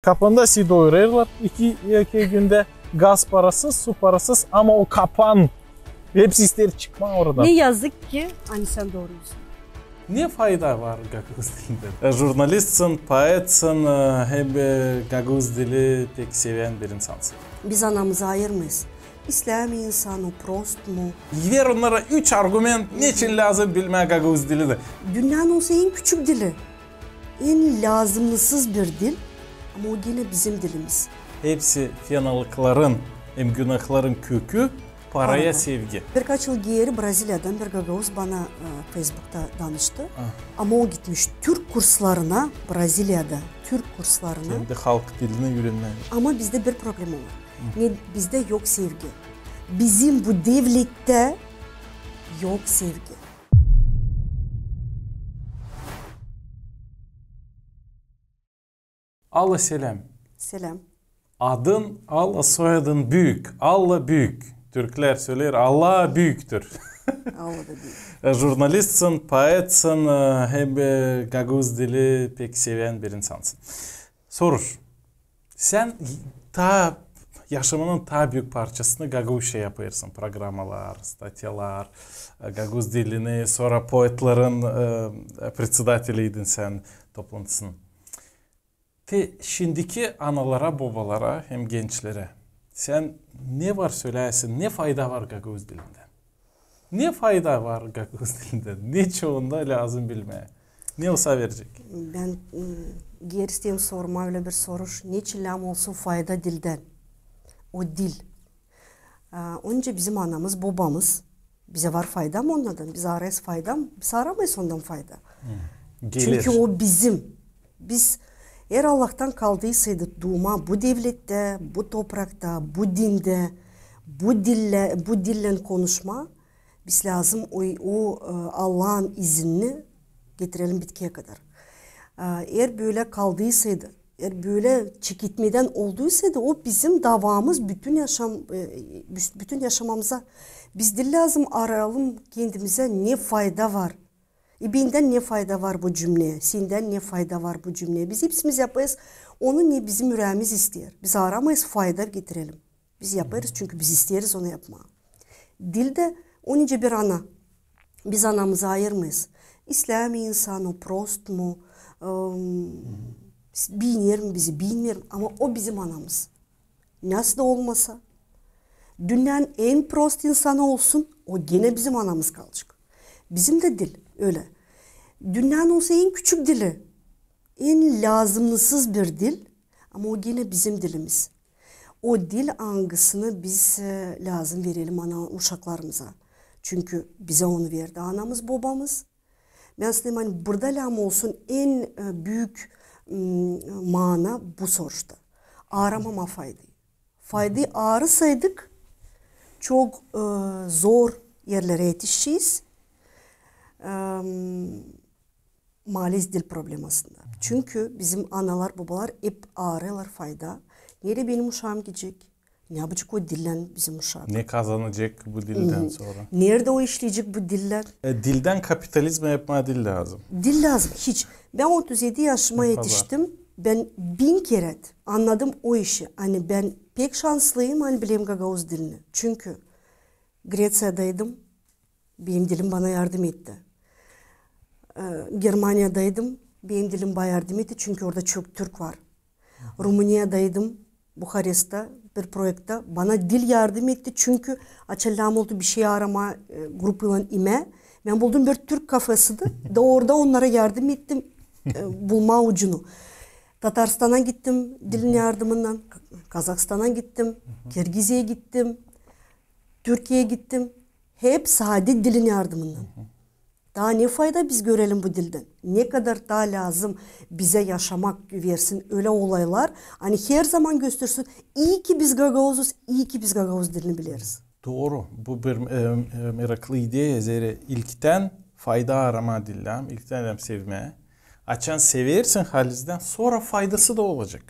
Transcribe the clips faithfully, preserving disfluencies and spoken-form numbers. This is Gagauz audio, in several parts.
Kapanda sizi doyurêrlar iki, iki gündä, gaz parasız, su parasız, ama o kapan, hepsi isteer çıkmaa oradan. Ne yazık ki, ani sän doorusun. Ne fayda var gagauz dilindän? E, jurnalistsin, poetsin, e, hem, e, gagauz dili pek sevän bir insansın. Biz anamızı ayırmêêrız. İslää mi insan o, prost mu? Ver onnara üç argument, neçin lääzım bilmää gagauz dilini. Dünnänın olsa en küçük dili. En lääzımnısız bir dil, ama o genä bizim dilimiz. Hepsi fenalıkların hem günahların kökü paraya sevgi. Birkaç yıl geeri Braziliyadan bir gagauz bana, e, Facebookta danıştı. Ama o gitmiş türk kurslarına Braziliyada, türk kurslarına. Kendi halk dilini üürenmää. Ama bizdä bir problema var. Ne, bizdä yok sevgi. Bizim bu devlettä yok sevgi. Alla, seläm. Seläm. Adın Alla, soyadın Büük. Alla Büük. Türklär söleer, Alla büüktür. Alla da büük. E, jurnalistsin, poetsin, e, hem, e, gagauz dili pek sevän bir insansın. Soruş. Sän taa, yaşamanın taa büük parçasını gagauzça yapêrsın. Programalar, statyalar, e, gagauz dilini, sora poetlerin, e, e, predsedateliydin sän toplantısının. Te şindiki analara, bobalara hem gençlerä sän ne var söleyäsin, ne fayda var gagauz dilindän? Ne fayda var gagauz dilindän? Ne çounda lääzım bilmää? Ne olsa verecek? Bän, m, geeri isteerim sormaa ölä bir soruş. Neçin lääzım olsun fayda dildän? O dil. A, onca bizim anamız, bobamız. Bizä var fayda mı onnadan? Biz aarêêrız fayda mı? Biz aaramêêrız ondan fayda. Çünkü o bizim. Biz, eer Allahtan kaldıysaydı duumaa bu devlettä, bu toprakta, bu dindä, bu dillä, bu dillän konuşmaa, biz lääzım o, o, e, Allahın izinini getirelim bitkiyä kadar. E, eer bölä kaldıysaydı, eer bölä çeketmedän olduysaydı, o bizim davamız bütün yaşam, e, bütün yaşamamıza. Biz diil lääzım aarayalım kendimizä, ne fayda var. E, bendän ne fayda var bu cümlä, sendän ne fayda var bu cümlä. Biz hepsimiz yapêrız onu, ne bizim üreemiz isteer. Biz aaramêêrız fayda getirelim. Biz yapêrız, çünkü biz isteeriz onu yapmaa. Dil dä onca bir ana. Biz anamızı ayırmêêrız. İslää mi insan o, prost mu, ım, beener mi bizi, beenmeer mi, ama o bizim anamız. Nasıl da olmasa, dünnänın en prost insanı olsun, o genä bizim anamız kalacek. Bizim dä dil ölä. Dünnänın olsa en küçük dili, en lääzımnısız bir dil, ama o genä bizim dilimiz. O dil, angısını biz, e, lääzım verelim ana uşaklarımıza. Çünkü bizä onu verdi anamız, bobamız. Bän sanêrım, ani burada lääzım olsun en, e, büük, m, maana bu soruşta. Aaramamaa faydayı. Faydayı aarasaydık, çok, e, zor erlerä etişecez. Em, maalesef dil problemasında. Çünkü bizim analar, bobalar hep aarêêrlar fayda. Neredä benim uşaam gidecek? Ne yapacek o dillän bizim uşak? Ne kazanacek bu dildän sora? Neredä o işleyecek bu dillän? E, dildän kapitalizma yapmaa diil lääzım. Diil lääzım, hiç. Bän otuz edi yaşıma etiştim. Bän bin kerä annadım o işi. Ani bän pek şanslıyım, ani bilerim gagauz dilini. Çünkü Greţiyadaydım, benim dilim bana yardım etti. E, Germaniyadaydım, benim dilim bana yardım etti, çünkü orada çok türk var. Rumuniyadaydım, Buharestta bir proektä. Bana dil yardım etti, çünkü açan lääzım oldu bir şey aaramaa, e, grupaylan imää. Bän buldum bir türk kafesini da, da orada onnara yardım ettim, e, bulmaa ucunu. Tataristana gittim dilin yardımından, Ka-, Kazahistana gittim, Kirgiziyaya gittim. Türkiyeyä gittim. Hep sade dilin yardımından. Taa ne fayda biz görelim bu dildän? Ne kadar taa lääzım bizä yaşamak versin ölä olaylar, ani her zaman göstersin, ii ki biz gagauzuz, ii ki biz gagauz dilini bileriz. Dooru. Bu bir, e, e, meraklı ideya, zerä ilktän fayda aaramaa diil lääzım, ilktän hem sevmää. Açan seversin halizdän, sora faydası da olacek.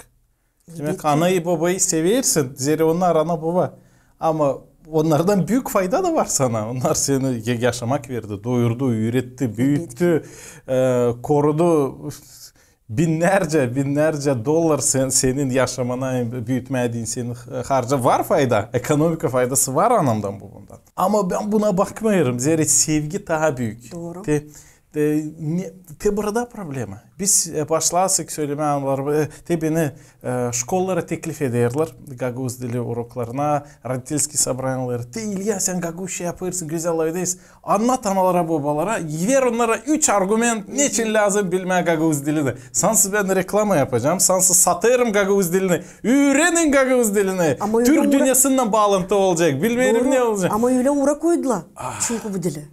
Demäk, anayı, bobayı seversin, zerä onnar ana, boba. Ama onnardan büük fayda da var sana. Onnar seni ya-, yaşamak verdi, doyurdu, üüretti, büüttü, e, korudu. binnärcä, binnärcä dollar sen, senin yaşamana, büütmää deyni senin harca var fayda, ekonomika faydası var anamdan bu bundan. Ama bän buna bakmêêrım, zerä sevgi taa büük. Dooru. Te, te, ne, te burada problema. Biz, e, başlasak sölemää onnar, e, te beni, e, şkollara teklif ederlär gagauz dili uroklarına, родительские собраниелары. Te, İlya, sän gagauzça yapêrsın, gözäl lafedärsın. Annat analara, bobalara, ver onnara üç argument, neçin lääzım bilmää gagauz dilini. Sansın bän reklama yapacam, sansın satêrım gagauz dilini. Üürenin gagauz dilini. Türk dünnäsindän baalantı olacek, bilmeerim ne olacek. Ama ölä ura koydular. Çünkü bu dili.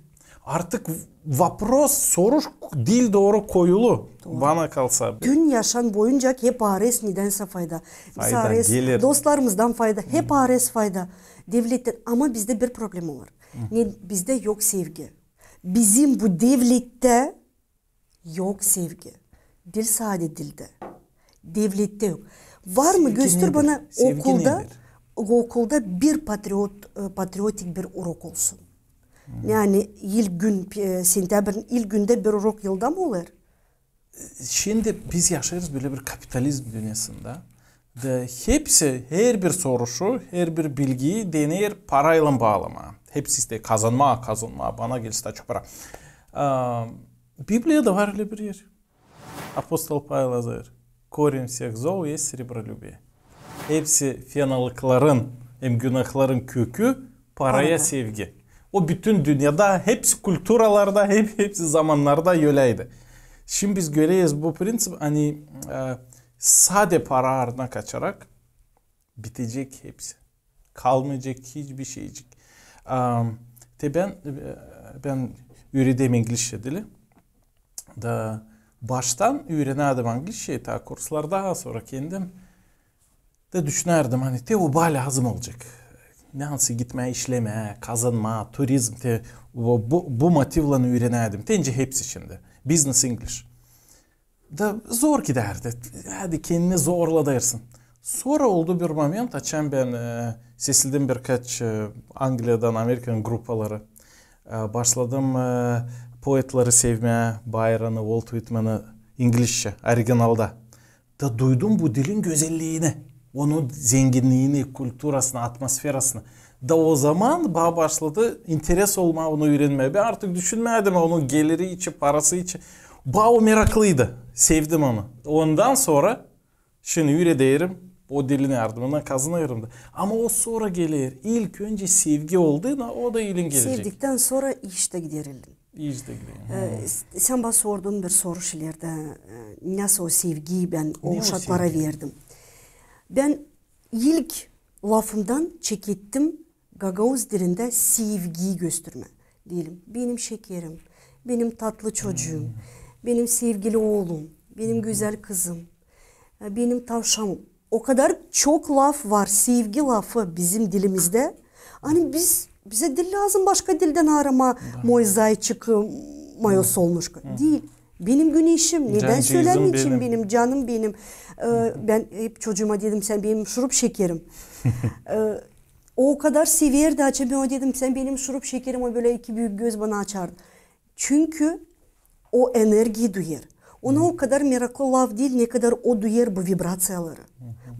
Artık vopros, soruş diil dooru koyulu, bana kalsa. Bütün yaşam boyunca hep aarêêrız nedänsä fayda. Biz aarêêrız dostlarımızdan fayda, hep aarêêrız fayda devlettän. Ama bizdä bir problema var. Ne, bizdä yok sevgi. Bizim bu devlettä yok sevgi. Diil sade dildä. Devlettä yok. Var mı, göster bana okulda, okulda bir patriot, e, patriotik bir urok olsun. Yani ilk gün, e, sentäbrinin ilk gündä bir urok yılda mı olêr? Şindi biz yaşêêrız bölä bir kapitalizm dünnäsindä. Da hepsi, herbir soruşu, herbir bilgiyi deneer paraylan baalama. Hepsi isteer kazanmaa, kazanmaa, bana gelsin taa çok para. A, Bibliyada var ölä bir er. Apostol Pavol yazêr: Корень всех зол есть сребролюбие. Hepsi fenalıkların hem günahların kökü paraya sevgi. O bütün dünnedä, hepsi kulturalarda, hep, hepsi zamannarda öleydi. Şindi biz göreriz bu prinţip, ani, e, sade para aardına kaçarak bitecek hepsi. Kalmayacek hiçbir şeycik. Am, te bän, e, bän üürederim inglizçä dili. Da baştan üürenärdim inglizçä, taa kurslarda, sora kendim. Da düşünärdim, ani te o bana lääzım olacek. Nesoy gitmää işlemää, kazanmaa, turizm, te bu, bu, bu motivlan üürenärdim. Te nicä hepsi şindi. Business English. Da zor gidärdi. Hadi kendini zorla deersin. Sora oldu bir moment, açan bän, e, sesledim birkaç, e, Angliyadan, Amerikan grupaları. E, başladım, e, poetleri sevmää, Byronı, Walt Whitman'ı inglizçä, originalda. Da duydum bu dilin gözelliini, onun zenginniini, kulturasını, atmosferasını. Da o zaman bana başladı interes olmaa onu üürenmää. Bän artık düşünmärdim onun geliri için, parası için. Bana o meraklıydı. Sevdim onu. Ondan sora şindi üürederim, o dilin yardımınnan kazanêrım da. Ama o sora geler. İlk öncä sevgi oldu, o da ilin gelecek. Sevdiktän sora iş tä gider ilin. İş tä gider. E, s-, sän bana sordun bir soruş ilerdä, e, nesoy o sevgiyi bän o uşaklara verdim. Bän ilk lafımdan çekettim gagauz dilindä sevgiyi göstermää. Deyelim, benim şekerim, benim tatlı çocuum, benim sevgili oolum, benim gözäl kızım, e, benim tavşanım. O kadar çok laf var, sevgi lafı bizim dilimizdä. Ani biz, bizä diil lääzım başka dildän aaramaa: мой зайчик, моё солнышко. Diil. Benim güneşim, nedän sölämeyecäm benim canım benim? E, bän hep çocuuma dedim, sän benim şurup şekerim. E, o kadar severdi, açan bän ona dedim, sän benim şurup şekerim, o bölä iki büük göz bana açardı. Çünkü o energiyayı duyêr. Ona o kadar meraklı laf diil, ne kadar o duyêr bu vibraţiyaları.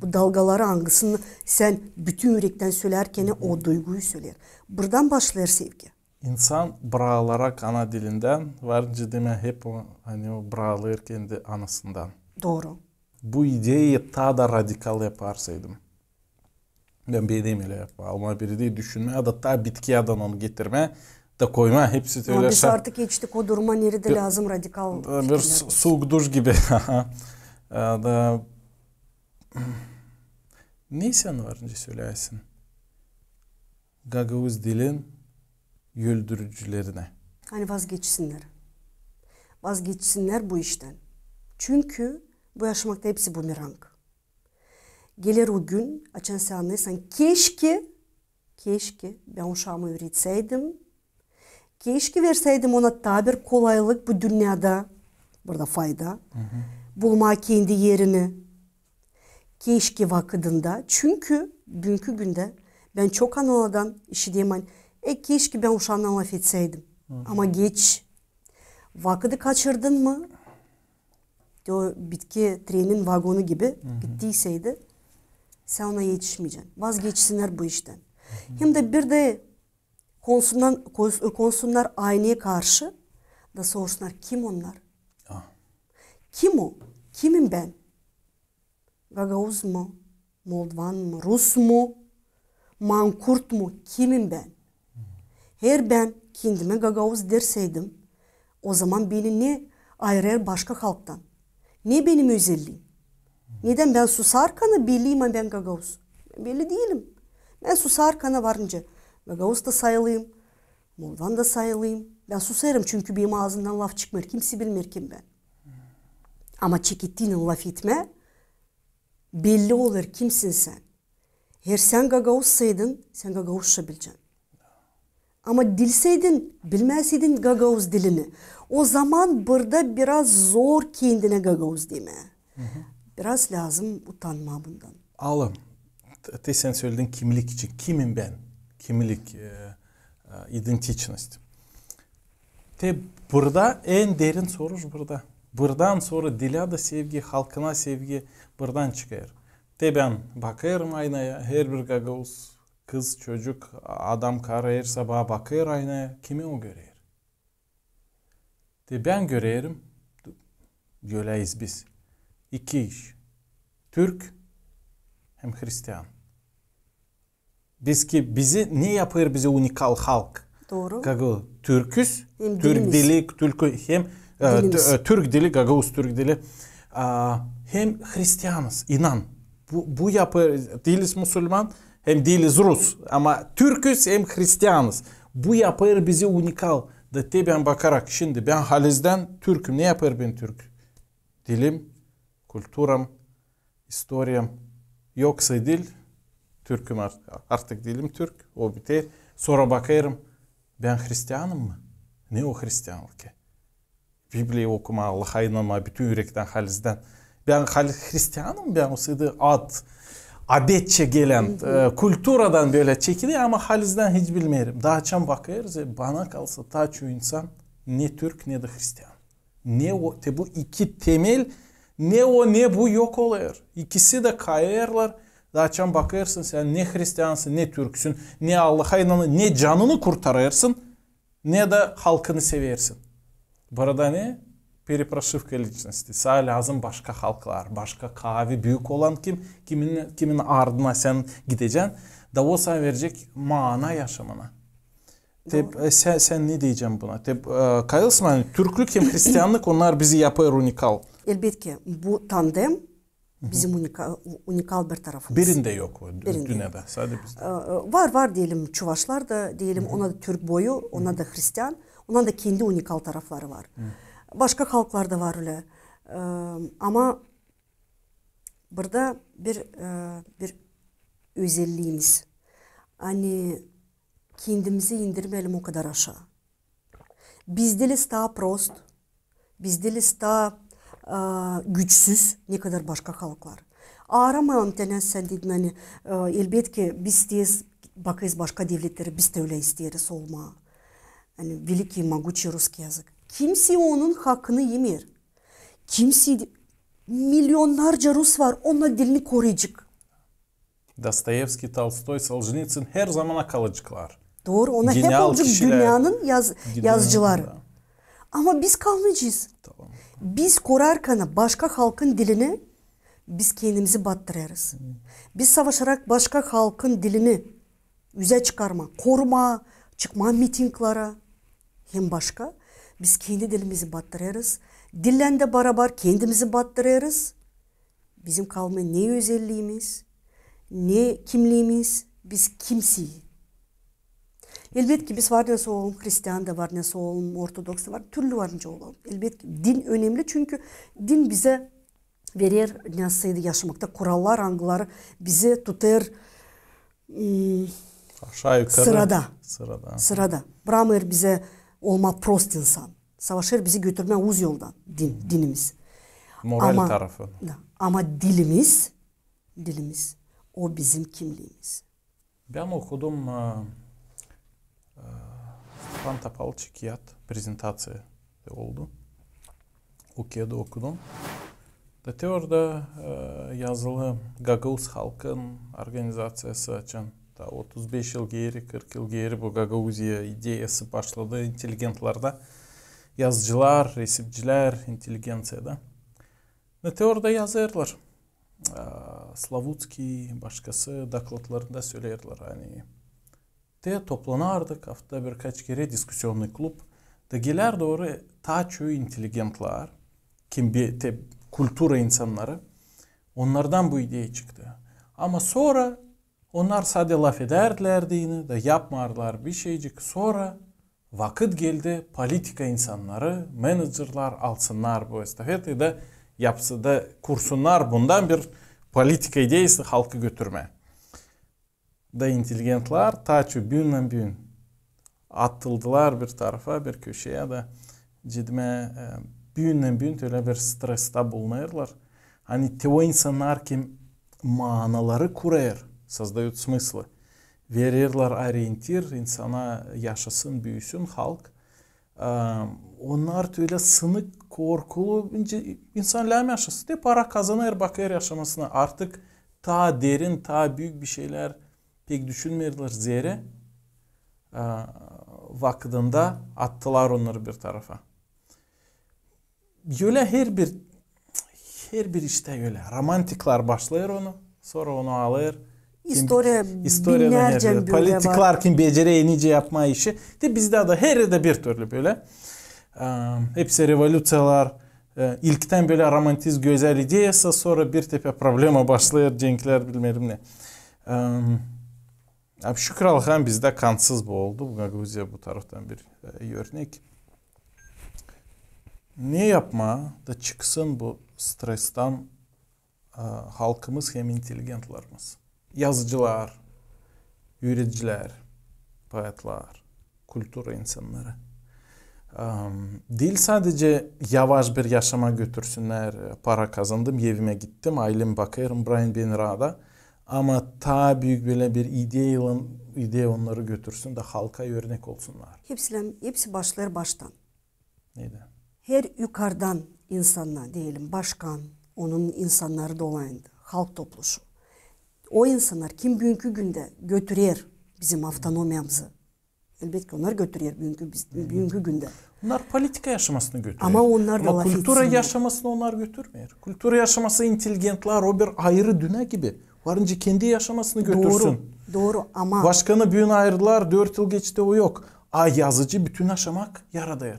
Bu dalgaları, angısını sän bütün ürektän sölärkän, o duyguyu söleer. Buradan başlêêr sevgi. İnsan braalêr ana dilindän, var nicä demää, hep o, ani o braalêr kendi anasından. Dooru. Bu ideyi taa da radikal yaparsaydım. Bän beenerim ölä yapmaa. Almaa biri diil, düşünmää, ya da taa bitki yadından onu getirmää da koymaa, hepsi ölä. Ama biz artık geçtik o duruma, neredä lääzım radikal fikirlär. Bir su-, suuk duş gibi. E, da, ne sän var nicä söleyäsin gagauz dilin öldürücülerinä? Ani vazgeçsinnär. Vazgeçsinnär bu iştän. Çünkü bu yaşamakta hepsi bumerang. Geler o gün, açan sän annêêrsan, keşke, keşke bän uşaamı üüretseydim, keşke verseydim ona taa bir kolaylık bu dünnedä, burada fayda, bulmaa kendi erini. Keşke vakıdında, çünkü büünkü gündä bän çok analardan işiderim, ani, e, keşke bän uşaamnan lafetseydim. Ama geç. Vakıdı kaçırdın mı, te o bitki trenin vagonu gibi gittiyseydi, sän ona etişmeyecän. Vazgeçsinnär bu iştän. Hem dä bir dä konsundan, kons-, konsunnar aynaya karşı da sorsunnar, kim onnar? Kim o? Kimim bän? Gagauz mu? Moldvan mı? Rus mu? Mankurt mu? Kimim bän? Eer bän kendimä gagauz derseydim, o zaman beni ne ayırêr başka halktan? Ne benim özelliim? Nedän bän susarkana belliyim, a bän gagauz? Bän belli diilim. Bän susarkana var nicä gagauz da sayılayım, moldvan da sayılayım. Bän susêrım, çünkü benim aazımdan laf çıkmêêr, kimsey bilmeer, kim bän. Ama çekettiynän lafetmää, belli olêr, kimsin sän. Eer sän gagauzsaydın, sän gagauzça bilecän. Ama diilseydin, bilmäseydin gagauz dilini, o zaman burada biraz zor kendinä gagauz demää. Biraz lääzım utanmaa bundan. Alın, te, te sän söledin kimlik için. Kimim bän? Kimlik, e, e, идентичность. Te burada en derin soruş burada. Buradan sora dilä dä sevgi, halkına sevgi buradan çıkêr. Te bän bakêrım aynaya, herbir gagauz kız, çocuk, adam, karı her sabaa bakêr aynaya, kimi o görer? Te bän görerim, ölä biz. İki iş. Türk hem hristian. Biz ki, bizi, ne yapêr bizi unikal halk? Dooru. Gagauz, türküz, hem türk dili, türkü, hem, e, dilimiz. T-, e, türk dili, gagauz türk dili, a, hem hristianız, inan. Bu, bu yapêr, diiliz musulman, hem diiliz rus, ama türküz hem hristianız. Bu yapêr bizi unikal. Da te bän bakarak, şindi bän halizdän türküm, ne yapêr beni türk? Dilim, kulturam, istoriyam. Yoksa diil, türküm art-, artık diilim türk, o biter. Sora bakêrım, bän hristianım mı? Ne o hristianlık ki? Bibliya okumaa, Allaha inanmaa bütün ürektän, halizdän. Bän hali-, hristianım, bän olsaydı ad, adetçä gelän, e, kulturadan bölä çekiler, ama halizdän hiç bilmeerim. Taa açan bakêrız, e, bana kalsa, taa çoyu insan ne türk, ne dä hristian. Ne o, te bu iki temel, ne o, ne bu yok olêr. İkisi dä kayêrlar. Taa açan bakêrsın, sän ne hristiansın, ne türksün, ne Allaha inanêrsın, ne canını kurtarêrsın, ne dä halkını seversin. Burada ne? Перепрошивка личности. Sana lääzım başka halklar, başka kaavi büük olan kim, kimin, kimin ardına sän gidecän, da o sana verecek maana yaşamana. Te, e, sän, sän ne deyecän buna? Te, e, kayılsın, ani türklük hem hristianlık, onnar bizi yapêr unikal. Elbetki, bu tandem bizim unikal, unikal bir tarafımız. Birindä yok o dü-, dünnedä, sade bizdä. E, e, var, var, deyelim, çuvaşlar da, deyelim, ona da türk boyu, ona da hristian, ona da kendi unikal tarafları var. Başka halklarda var ölä. E, ama burada bir, e, bir özelliimiz. Ani kendimizi indirmeyelim o kadar aşaa. Biz diiliz taa prost, biz diiliz taa, e, güçsüz, ne kadar başka halklar. Aaramayalım, te ne sän dedin, ani, e, elbetki, biz isteeriz, bakêrız başka devletleri, biz dä ölä isteeriz olmaa. Ani великий могучий русский язык. Kimsey onun hakkını imeer. Kimsey, milyonnarca rus var, onnar dilini koruyacek. Dostoyevskiy, Tolstoy, Soljenitsın her zamana kalaceklar. Dooru, onnar hep olacek dünnenin yaz-, yazıcıları. Ama biz kalmayacez. Biz korarkana başka halkın dilini, biz kendimizi battırêrız. Biz savaşarak başka halkın dilini üzä çıkarmaa, korumaa, çıkmaa mitinglere, hem başka, biz kendi dilimizi battırêrız. Dillän dä barabar kendimizi battırêrız. Bizim kalmêêr ne özelliimiz, ne kimliimiz, biz kimsey. Elbetki, biz var ne olalım, hristian da var ne olalım, ortodoks da var, türlü var nicä olalım. Elbetki, din önemli, çünkü din bizä verer ne yaşamakta kurallar, angıları bizi tutêr, m, aşaa yukarı sırada. Sırada. Bramêêr bizä olmaa prost insan. Savaşêr bizi götürmää uz yoldan din, dinimiz. Moral tarafı. Da, ama dilimiz, dilimiz, o bizim kimliimiz. Bän okudum, e, e, Stepan Topalçik kiyat, prezentaţiya oldu. O kiyadı okudum. Da te orada e, yazılı Gagauz halkın organizaţiyası, açan da otuz beş yıl geeri, kırk yıl geeri bu Gagauziya ideyası başladı inteligentlerdä, yazıcılar, resimcilär, inteligenţiyada. Da te orada yazêrlar. E, Slavutskiy, başkası dokladlarında söleerlär, ani te toplanardık aftada birkaç kerä, diskusionnıy klub. Da gelär dooru taa çoyu inteligentlär, kim bi te kultura insannarı. Onnardan bu ideya çıktı. Ama sora onnar sade lafedärdilär deyni da yapmardılar bişeycik. Sora vakıt geldi, politika insannarı, menedjerlär alsınnar bu estafetayı da yapsın da kursunnar bundan bir politika ideyası halkı götürmää. Da inteligentlär taa çoyu büündän-büün atıldılar bir tarafa, bir köşeyä da cidimä, e, büündän-büün ölä bir stressta bulunêrlar. Ani te o insannar, kim maanaları kurêr, создают смыслы, vererlär orientir insana, yaşasın, büüsün halk. E, onnar ölä sınık, korkulu, insan lääzım yaşasın. Te para kazanêr, bakêr yaşamasına. Artık taa derin, taa büük bir şeylär pek düşünmeerlär, zerä e, vakıdında attılar onnarı bir tarafa. Ölä herbir, herbir iştä ölä. Romantiklär başlêêr onu, sora onu alêr. İstoriya, istoriya binnärcä bölä var. Politiklär, kim becerer en iice yapmaa işi. Te bizdä dä her erdä bir türlü bölä. E, hepsi revolüţiyalar, e, ilktän bölä romantizm, gözäl ideyası, sora bir tepä problema başlêêr, cenklär, bilmeerim ne. E, Ama şükür Allaha, bizdä kantsız bu oldu. Bu Gagauziya bu taraftan bir e, örnek. Ne yapmaa da çıksın bu strestan e, halkımız hem inteligentlarımız? Yazıcılar, üüredicilär, poetlär, kultura insannarı. Am, diil sadecä yavaş bir yaşamaa götürsünnär, e, para kazandım, evimä gittim, aylemi bakêrım, braim beni raada. Ama taa büük bölä bir ideya, ideya onnarı götürsün da halka örnek olsunnar. Hepsi, hepsi başlêêr baştan. Neydän? Her yukardan insannar, deyelim, başkan, onun insannarı dolayında, halk topluşu. O insannar, kim büünkü gündä götürer bizim avtonomiyamızı, elbetki, onnar götürer büünkü, biz, büünkü gündä. Onnar politika yaşamasını götürer. Ama onnar da lafetsin. Ama kultura yaşamasını onnar götürmeer. Kultura yaşaması, inteligentlär, o bir ayırı dünnä gibi. Var nicä kendi yaşamasını götürsün. Dooru, dooru, ama... Başkanı büün ayırdılar, dört yıl geçti, o yok. A yazıcı bütün yaşamak yaradêr.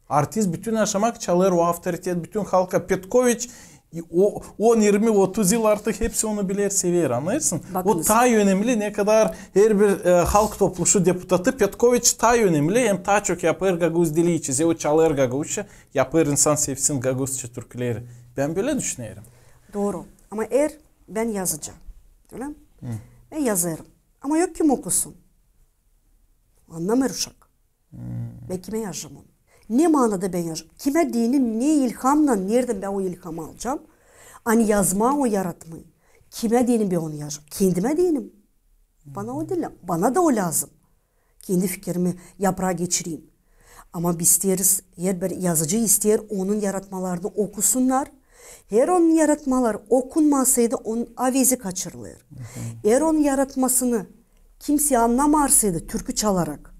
Artist bütün yaşamak çalêr o avtoritet, bütün halka Petkoviç, o, on, irmi, otuz yıl artık hepsi onu biler, sever, annêêrsın? O taa önemli, ne kadar herbir e, halk topluşu deputatı, Petkoviç taa önemli, hem taa çok yapêr gagauz dili için, o çalêr gagauzça, yapêr insan sevsin gagauzça türküleri. Bän bölä düşünerim. Dooru. Ama eer bän yazıcı, ölä mi? Bän yazêrım. Ama yok kim okusun. Annamêêr uşak. Bän kimä yazacam onu? Ne maanada bän yazacam? Kimä deyni, ne ilhamnan, neredän bän o ilhamı alacam? Ani yazmaa, o yaratmaa. Kimä deyni bän onu yazacam? Kendimä deyni. Bana o diil, bana da o lääzım. Kendi fikirimi yapraa geçireyim. Ama biz isteeriz, herbir yazıcı isteer, onun yaratmalarını okusunnar. Eer onun yaratmaları okunmasaydı, onun avezi kaçırılêr. Eer onun yaratmasını kimsey annamarsaydı, türkü çalarak,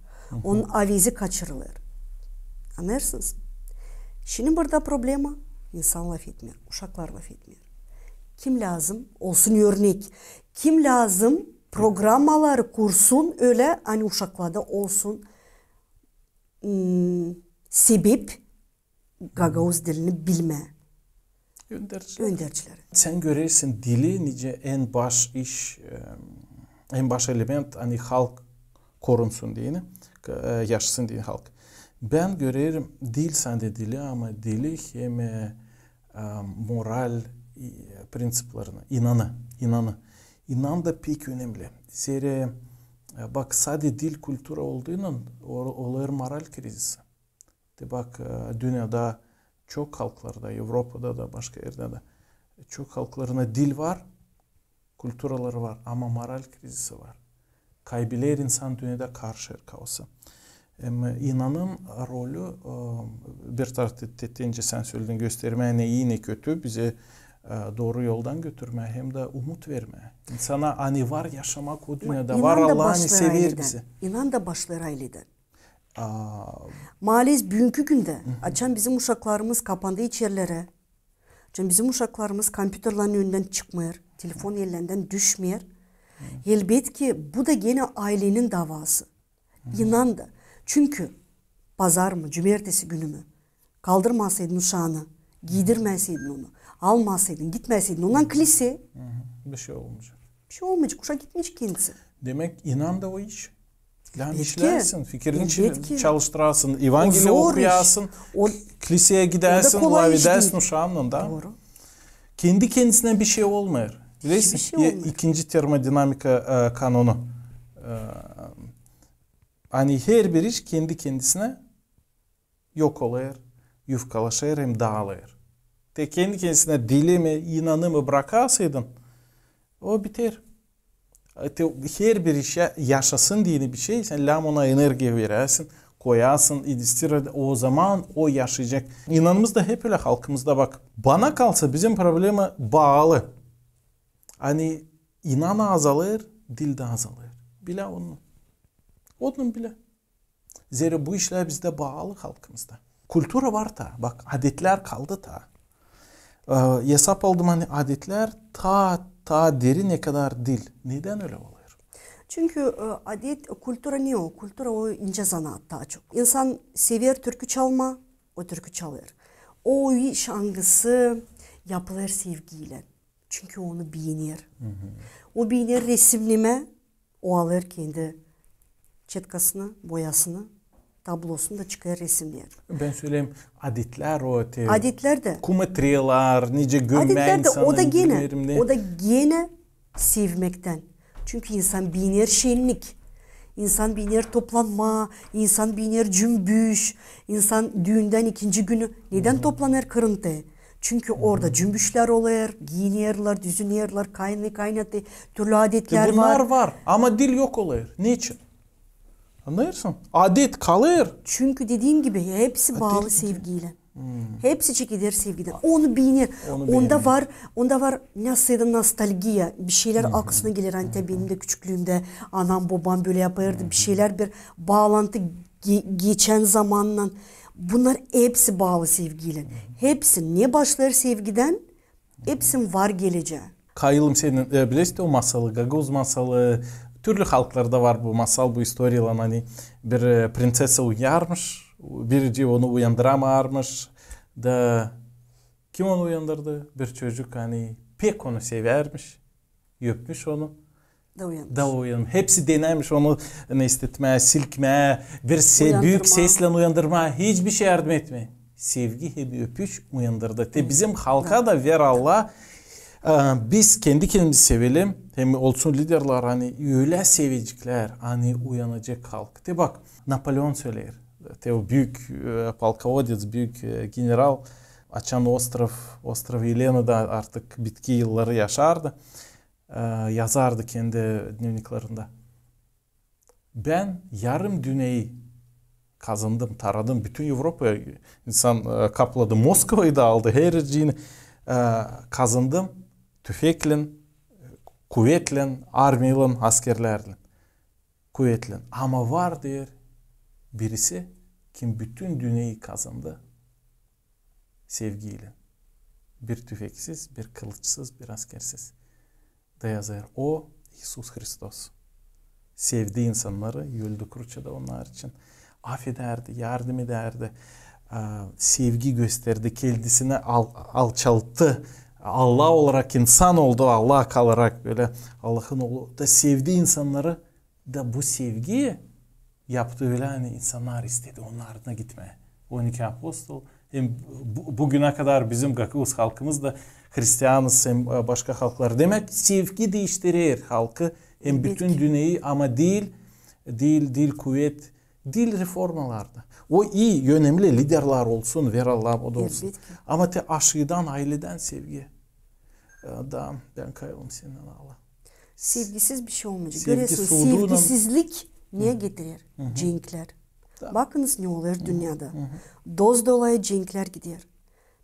onun avezi kaçırılêr. Annêêrsınız? Şindi burada problema, insan lafetmeer, uşaklar lafetmeer. Kim lääzım olsun örnek? Kim lääzım programmaları kursun ölä, ani uşaklarda olsun m, sebep gagauz dilini bilmää öndercileri. Sän görersin dili nicä en baş iş, e, en baş element, ani halk korunsun deyni, e, yaşasın deyni halk. Bän görerim diil sade dili, ama dili hem e, e, moral, e, prinţiplerini, inanı, inanı. İnan da pek önemli. Zerä, e, bak, sade dil, kultura olduunnan o-, olêr moral krizisi. Te bak, e, dünnedä çok halklarda, Evropada da, başka erdä dä, çok halklarında dil var, kulturaları var, ama moral krizisi var. Kaybeder insan dünnedä karşı herkavası. Hem inanın rolü, e, bir taraftan te-, te-, te nicä sän söledin, göstermää ne ii, ne kötü, bizä e, dooru yoldan götürmää hem dä umut vermää insana, ani var yaşamak o dünnedä, var Allan, ani sever bizi. İnan da başlêêr ayleden. Maalesef büünkü gündä, açan bizim uşaklarımız kapandı içerlerä, açan bizim uşaklarımız kompyuterlerin önündän çıkmêêr, telefon ellendän düşmeer. Elbetki, bu da genä aylenin davası. İnan da. Çünkü pazar mı, cumertesi günü mü, kaldırmasaydın uşaanı, giidirmäseydin onu, almasaydın, gitmäseydin ondan kliseye, bir şey olmayacek. Bir şey olmayacek, uşak gitmeyecek kendisi. Demäk, inan da o iş. Lääzım işlärsin, fikirini çalıştırasın, Evangeliya okuyasın, kliseye gidäsin, laf edäsin uşaannan da. Kendi kendisinä bir şey olmêêr. Bilersin, ikinci termodinamika, e, kanonu. E, ani herbir iş kendi kendisinä yok olêr, yufkalaşêr hem daalêr. Te kendi kendisinä dili mi, inanı mı brakasıydın, o biter. E, te herbir iş yaşasın deyni bir şey, sän lääzım ona energiya verersin, koyasın, inwestirersin, o zaman o yaşayacek. İnanımız da hep ölä halkımızda, bak. Bana kalsa, bizim problema baalı. Ani inan azalêr, dil dä azalêr. Bilä onu. Onu bilä. Zerä bu işlär bizdä baalı halkımızda. Kultura var taa, bak, adetlär kaldı taa. E, esap aldım, ani adetlär taa, taa derin, ne kadar dil. Nedän ölä olêr? Çünkü, e, adet, kultura ne o? Kultura o incä zanaat taa çok. İnsan sever türkü çalmaa, o türkü çalêr. O iş angısı yapılêr sevgiylän. Çünkü onu beener. O beener resimnemää, o alêr kendi çetkasını, boyasını, tablosunu da çıkêr resimneer. Bän söleyim, adetlär o te... Adetlär dä. Kumatriyalar, nicä gömmää insanı, o da genä, o da genä sevmektän. Çünkü insan beener şennik, insan beener toplanmaa, insan beener cümbüş, insan düündän ikinci günü nedän toplanêr Kırımda? Çünkü orada cümbüşlär olêr, giinerlär, düzünerlär, kaynı, kaynatı, türlü adetlär var. Bunnar var, ama dil yok olêr. Neçin? Annêêrsın? Adet kalêr. Çünkü dediim gibi, hepsi baalı sevgiylän. Hepsi çekeder sevgidän. Onu beener. Onda var, onda var nasıl da nostalgiya. Bir şeylär aklına geler. Ani benim dä küçüklüümdä anam, bobam bölä yapêrdı. Bir şeylär, bir baalantı ge-, geçän zamannan. Bunnar hepsi baalı sevgiylän. Hepsi ne başlêêr sevgidän, hepsinin var gelecää. Kayılım senin, e, bilersin o masalı, gagauz masalı, türlü halklarda var bu masal, bu istoriyalar, ani bir, e, prinsesa uyuyarmış, biri onu uyandıramarmış da kim onu uyandırdı? Bir çocuk, ani pek onu severmiş, öpmüş onu. Da uyanmış. Da uyanmış. Hepsi denämiş onu, ne, istetmää, silkmää, bir se-, büük seslän uyandırmaa, hiçbir şey yardım etmeer. Sevgi hem öpüş uyandırdı. Te bizim halka da, ver Allah, e, biz kendi kendimizi sevelim, hem olsun liderlär, ani ölä seveceklär, ani uyanacek halk. Te bak, Napoleon söleer, te o büük, e, polkovodets, büük, e, general, açan ostrov, ostrov Elena da artık bitki yılları yaşardı. E, yazardı kendi dnevniklerindä. Bän yarım dünneyi kazandım, taradım, bütün Evropayı insan, e, kapladı, Moskvayı da aldı, herçiini, e, kazandım tüfeklän, kuvetlän, armiyalän, askerlärlän, kuvetlän. Ama var, deer, birisi, kim bütün dünneyi kazandı sevgiylän. Bir tüfeksiz, bir kılıçsız, bir askersiz. Da yazêr, o İisus Hristos. Sevdi insannarı, öldü kruçada onnar için. Afedärdi, yardım edärdi. E, sevgi gösterdi, kendisini al-, alçalttı. Allah olarak insan oldu, Allah kalarak bölä Allahın oolu. Da sevdi insannarı. Da bu sevgi yaptı ölä, ani insannar istedi onun ardına gitmää. On iki apostol. Hem bu, bugünä kadar bizim gagauz halkımız da, hristianız hem, e, başka halklar. Demäk, sevgi diiştirer halkı hem bütün dünneyi, ama diil, diil, diil kuvet, diil reformalarda. O ii, önemli liderlär olsun, ver Allah, o da olsun. Ama te aşıdan, ayledän sevgi. E, da bän kayılım seninnän, Allah. Sevgisiz bir şey olmayacek. Görersiniz, sevgisizlik ne getirer? Cenklär. Bakınız, ne olêr dünnedä. Dost-dolayı cenklär gider.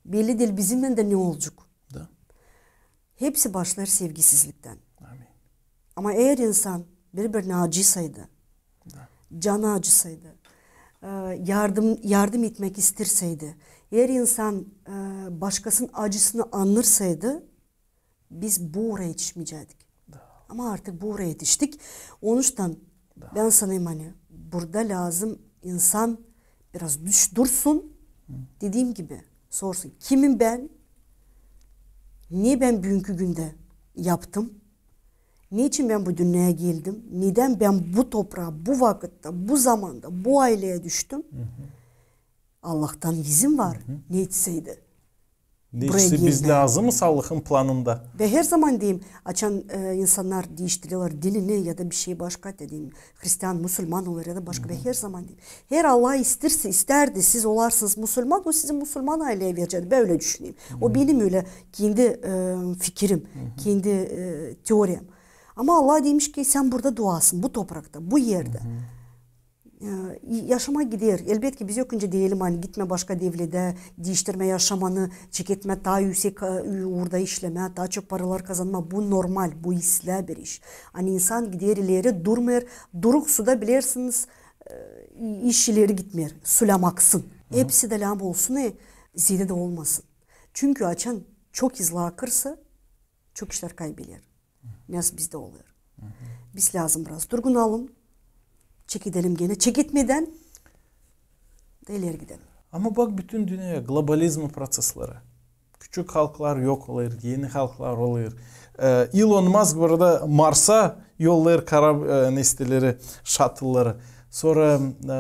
Belli diil bizimnän dä ne olacek. Hepsi başlêêr sevgisizliktan. Amin. Ama eer insan biri-birinä acısaydı, canı acısaydı, e, yardım, yardım etmäk isterseydi, eer insan, e, başkasının acısını annêrsaydı, biz bu uura etişmeyeceydik. Ama artık bu uura etiştik. Onuştan bän sanêrım, ani burada lääzım insan biraz düş-, dursun. Dediim gibi, sorsun: kimim bän? Ne bän büünkü gündä yaptım? Neçin bän bu dünneyä geldim? Nedän bän bu topraa, bu vakıtta, bu zamanda, bu ayleyä düştüm? Allahtan izin var, ne etseydi. Buraya işte biz geldi. Lääzımız Allahın planında. Ve herzaman deerim, açan, e, insannar diiştireler dilini ya da bir şey başka, deerim, hristian, musulman olêr ya da başka, ve herzaman deerim, eer Allah isteerse, istärdi, siz olarsınız musulman, o sizi musulman ayleyä verecek. Bän ölä düşünerim. O benim ölä kendi, e, fikirim, kendi, e, teoriyam. Ama Allah demiş ki, sän burada duasın, bu toprakta, bu erdä. E, yaşamak gider. Elbetki, biz yok nicä deyelim, ani gitmä başka devledä, diiştirmä yaşamanı, çeketmä taa üüsek, e, uurda işlemä, taa çok paralar kazanma. Bu normal, bu islää bir iş. Ani insan gider ileri, durmêêr, duruk suda, bilersiniz, e, iş ileri gitmeer. Su lääzım aksın. Hepsi dä lääzım olsun, e, zeedä dä olmasın. Çünkü açan çok hızlı akırsa, çok işlär kaybeder. Nasıl bizdä olêr. Biz lääzım biraz durgunalım, çekedelim genä, çeketmedän dä ileri gidelim. Ama bak, bütün dünneyä, globalizm prosesleri. Küçük halklar yok olêr, eni halklar olêr. E, Elon Musk burada Marsa yollêêr kara, e, nesteleri, şattlları. Sora, e,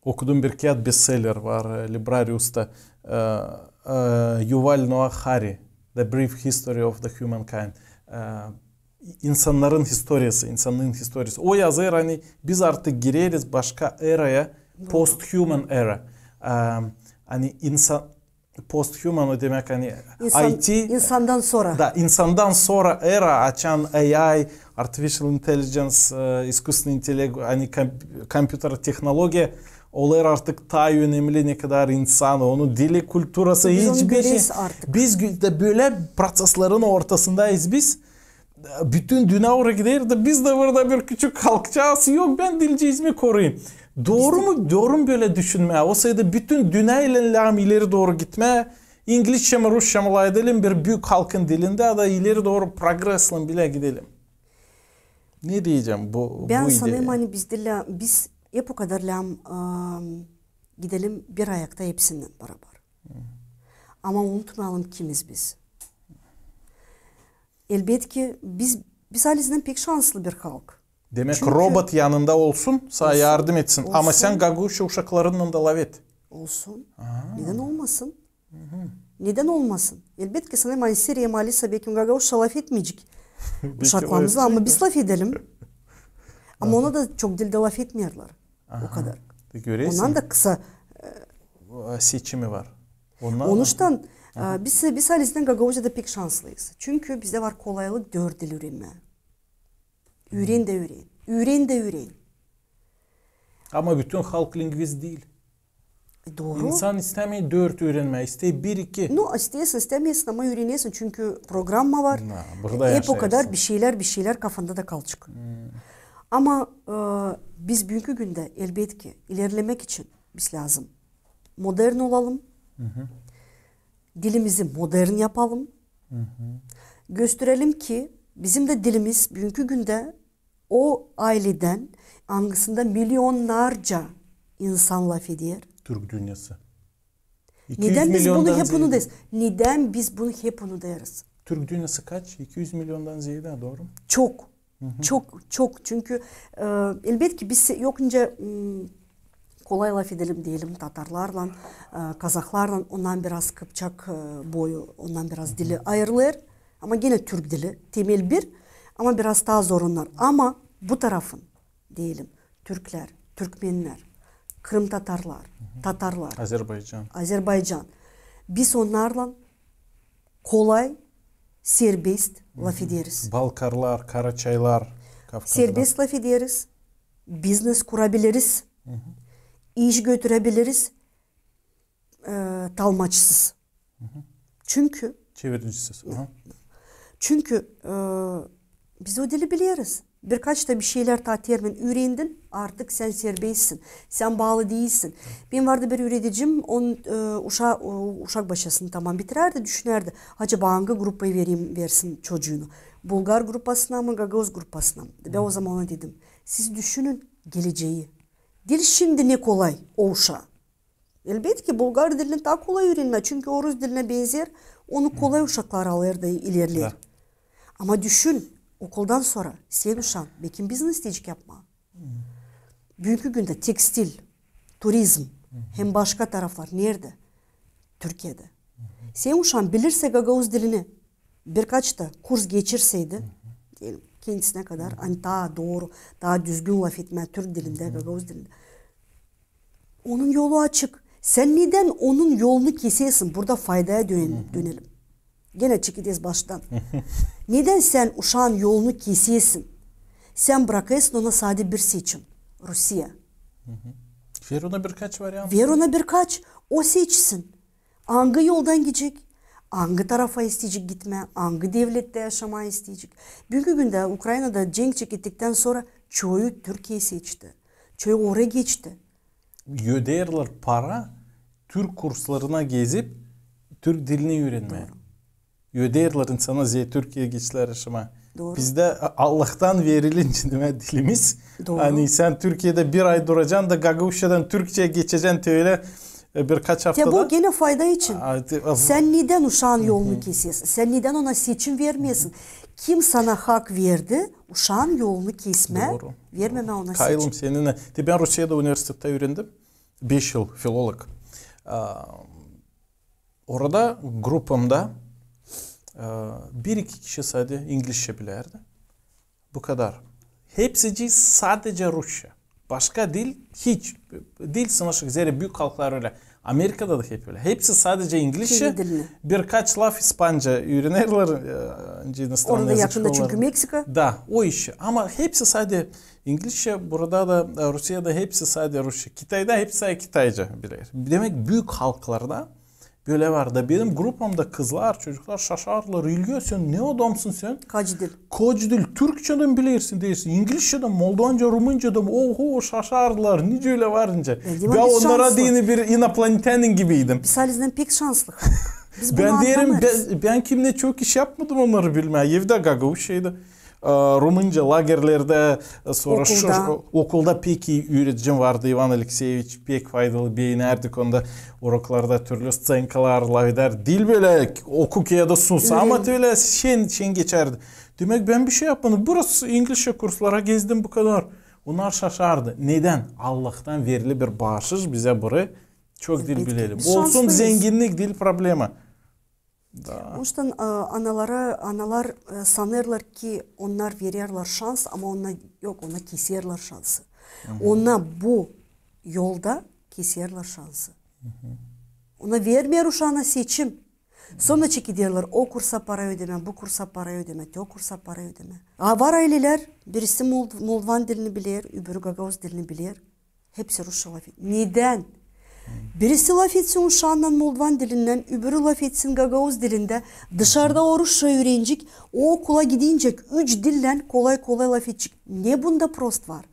okudum bir kiyat, bestseller var, e, Librariusta, e, e, Yuval Noah Harari, The Brief History of the Humankind. E, insannarın istoriyası, insannarın istoriyası. O yazêr, ani biz artık gireriz başka eraya, post-human era. E, ani insan, post-human, o demäk, ani I T, insandan sora. Da, insandan sora era, açan A I, artificial intelligence, e, искусственный интеллект, ani kom-, kompüter tehnologiya olêr artık taa önemli, ne kadar insan, onu dili, kulturası, hiçbir şey. Biz onu göreriz artık. Biz gö-, da bölä proseslerin ortasındayız biz. Bütün dünneyä gider dä, biz dä burada bir küçük halkçaaz, yok, bän dilciizmi koruyum. Dooru mu, dooru mu bölä düşünmää? Olsaydı bütün dünneyä lääzım ileri dooru gitmää, İngilizcä mi, rusça mı lafedelim, bir büük halkın dilindä da ileri dooru progreslan bilä gidelim. Ne deyecäm bu, bu ideya? Bän sanêrım, ani biz dä lää-, biz hep o kadar lääzım, am, gidelim bir ayakta hepsindän barabar. Ama unutmayalım, kimiz biz. Elbetki, biz, biz halizdän pek şanslı bir halk. Demäk, robot yanında olsun, sana yardım etsin. Ama sän gagauzça uşaklarınnan da lafet. Olsun. Nedän olmasın? Nedän olmasın? Elbetki, sanêrım, ani Siriyada, Alisa, bekim gagauzça lafetmeyecek uşaklarımızlan, ama biz lafedelim. Ama ona da çok dilä lafetmeerlär. O kadar. Ondan da kısa. Seçimi var. Onuştan, e, biz, biz halizdän Gagauziyada pek şanslıyız. Çünkü bizdä var kolaylık dört dil üürenmää. Üüren dä üüren. Üüren dä üüren. Ama bütün halk lingvist diil. E, dooru. İnsan istämeer dört üürenmää, isteer bir, iki. Nu, isteersin, istämeersin, ama üürenersin, çünkü programma var. Hep o kadar bir şeylär, bir şeylär kafanda da kalacek. Ama, e, biz büünkü gündä, elbetki, ilerlemäk için biz lääzım modern olalım. Dilimizi modern yapalım. Gösterelim ki bizim dä dilimiz büünkü gündä o ayledän, angısında milyonnarca insan lafeder. Türk dünnesi. Nedän biz bunu hep unudêrız? Nedän biz bunu hep unudêrız? Türk dünnesi kaç? İki üz milyondan zeedä, dooru mu? Çok. Çok, çok. Çünkü, e, elbetki, biz yok nicä, m, kolay lafedelim deyelim tatarlarlan, e, kazahlarlan, ondan biraz kıpçak, e, boyu, ondan biraz dili ayırılêr. Ama genä türk dili, temel bir, ama biraz taa zor onnar. Ama bu tarafın, deyelim, türklär, türkmennär, krımtatarlar, tatarlar, Azerbaycan. Azerbaycan. Biz onnarlan kolay, serbest lafederiz. Balkarlar, karaçaylar, Kafkazda. Serbest lafederiz, biznes kurabiliriz, iş götürebiliriz, e, talmaçsız. Çünkü Çeviricisiz. Aha. Çünkü e, biz o dili bileriz. Birkaç da bir şeylär, taa termin üürendin, artık sän serbestsin. Sän baalı diilsin. Benim vardı bir üüredicim, on e, uşa, o, uşak başçasını tamam bitirärdi, düşünärdi, acaba angı grupayı vereyim, versin çocuunu? Bulgar grupasına mı, gagauz grupasına mı? Bän o zaman ona dedim, siz düşünün gelecää. Diil şindi ne kolay o uşaa. Elbetki, bulgar dilini taa kolay üürenmää, çünkü o rus dilinä benzer, onu kolay uşaklar alêr da ilerleer. Da. Ama düşün, okuldan sora senin uşaan, bekim biznes isteyecek yapmaa. Büünkü gündä tekstil, turizm hem başka taraflar neredä? Türkiyedä. Senin uşaan bilirsä gagauz dilini, birkaç da kurs geçirseydi, diyelim, kendisinä kadar, ani taa dooru, taa düzgün lafetmää türk dilindä, gagauz dilindä, onun yolu açık. Sän nedän onun yolunu kesersin? Burada faydaya dön-, dönelim. Genä çekecez baştan. Nedän sän uşaan yolunu kesersin? Sän brakêrsın ona sade bir seçim. Rusiya. Ver ona birkaç variant. Ver ona birkaç. O seçsin. Angı yoldan gidecek, angı tarafa isteyecek gitmää, angı devlettä yaşamaa isteyecek. Büünkü gündä Ukraynada cenk çekettiktän sora çoyu Türkiyeyi seçti. Çoyu oraya geçti. Öderlär para türk kurslarına gezip türk dilini üürenmää. Öderlär insana, zerä Türkiyeyä geçtilär yaşamaa. Dooru. Bizdä A-, Allahtan verilince, demää, dilimiz. Dooru. Ani sän Türkiyedä bir ay duracan da gagauzçadan türkçeyä geçecän te ölä e, birkaç aftada. Te bu genä fayda için. A, te, a, bu- Sän nedän uşaan yolunu kesersin? Sän nedän ona seçim vermeersin? Kim sana hak verdi uşaan yolunu kesmää, vermemää ona seçim? Dooru. Kayılım seninä. Te bän Rusiyada universitettä üürendim. Beş yıl filolog. A, orada grupamda e, bir-iki kişi sade inglizçä bilärdi. Bu kadar. Hepsicii sadecä rusça. Başka dil hiç. Dil sınaşık, zerä büük halklar ölä. Amerikada da hep ölä. Hepsi sadecä inglizçä. Kendi dilini. Birkaç laf ispanca üürenerlär, e, nicä inostrannıya yazık. Orada yakında çünkü Meksika. Da, o işi. Ama hepsi sade inglizçä. Burada da, e, Rusiyada hepsi sade rusça. Kitayda hepsi sade kitayca biler. Demäk, büük halklarda bölä var da benim grupamda kızlar, çocuklar şaşardılar. İlya, sän ne adamsın sän? Kaç dil? Kaç dil? Türkçedän bilersin, deersin. İnglizçedän, moldovanca, rumıncadan. Oho, şaşardılar. Nicä ölä var nicä? Bän onnara deyni bir inoplanitänin gibiydim. Biz halizdän pek şanslı halk. Biz bunu annamêêrız. Bän deerim, bän, bän kimnä çok iş yapmadım onnarı bilmää. Evdä gagauzçaydı. E, rumınca lagerlerdä, e, sora okulda. Şu, şu, okulda pek ii üüredicim vardı, İvan Alekseeviç, pek faydalı, beenärdik onda uroklarda türlü sţenkalar lafedär. Diil bölä oku kiyada susa, ama ölä şen, şen geçärdi. Demäk, bän bir şey yapmadım. Biraz inglizçä kurslara gezdim, bu kadar. Onnar şaşardı. Nedän? Allahtan verili bir baaşış bizä burayı. Çok dil bilelim. Olsun, zenginnik diil problema. Da. Onuştan, e, analara, analar, e, sanêrlar ki onnar vererlär şans, ama ona yok, ona keserlär şansı. Ona bu yolda keserlär şansı. Ona vermeer uşaana seçim. Sora çekederlär o kursa para ödemää, bu kursa para ödemää, te o kursa para ödemää. A var aylelär, birisi mold-, moldvan dilini biler, öbürü gagauz dilini biler. Hepsi rusça lafeder. Nedän? Birisi lafetsin uşaannan moldvan dilindän, öbürü lafetsin gagauz dilindä. Dışarda o rusça üürenecek, o okula gidincä üç dillän kolay-kolay lafedecek. Ne bunda prost var?